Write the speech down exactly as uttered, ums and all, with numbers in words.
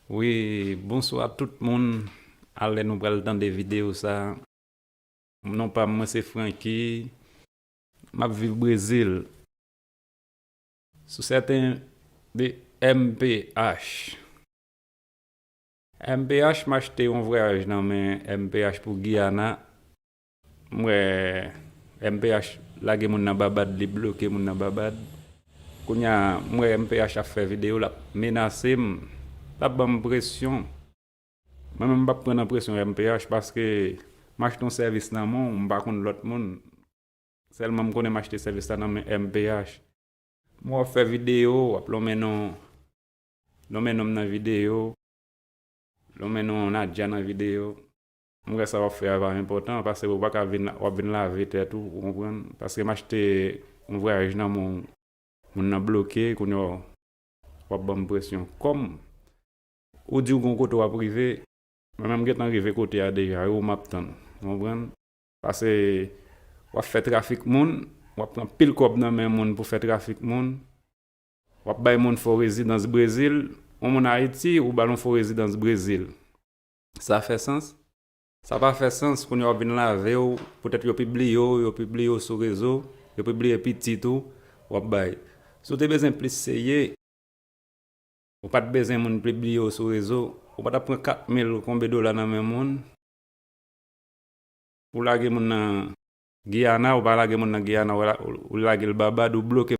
Wi, bonswa tout moun. Alè nou pral tande videyo sa. Non pa m, mwen se Francky. M ap viv Brezil. Sou sèten de M P H. M P H, m achte yon vwayaj nan men M P H pou Giyana. M wè M P H lage moun nan Babad, li bloke moun nan Babad. Kounye a, m wè M P H ap fè videyo, l ap menase m, l ap ban m presyon. Mwen menm, m p ap pran nan presyon M P H paske m achte yon sèvis nan men w, m pa konn lòt moun. Sèlman m konnen m achte sèvis la nan men M P H. M wè w ap fè videyo, w ap lonmen non, lonmen non m nan videyo, lonmen non Nadia nan videyo. M wè sa w ap fè a pa enpòtan, paske w pa ka vin, w ap vin lave tèt ou, ou konprann? Paske m achte yon vwayaj nan men w, moun nan bloke, kounye a w ap ban m presyon. Kòm ou di w gon kote w ap rive, mwen menm m gentan rive kote a deja, e ou m ap tann, ou konprann? Paske w ap fè trafik moun, w ap pran pil kòb nan men moun pou fè trafik moun. W ap bay moun fo rezidans Brezil, yon moun Ayiti, ou ba l yon fo rezidans Brezil. Sa fè sans? Sa pa fè sans, kounye a w ap vin lave w, poutèt yo pibliye w, yo pibliye w sou rezo, yo pibliye pitit ou, w ap bay. Si w te bezwen plis serye, ou pa t bezwen moun pibliye w sou rezo, ou pa t ap pran kat mil konbe dola nan men moun, ou lage moun nan Giyana, ou pa lage moun nan Giyana, ou la-, ou lage l Babad, ou bloke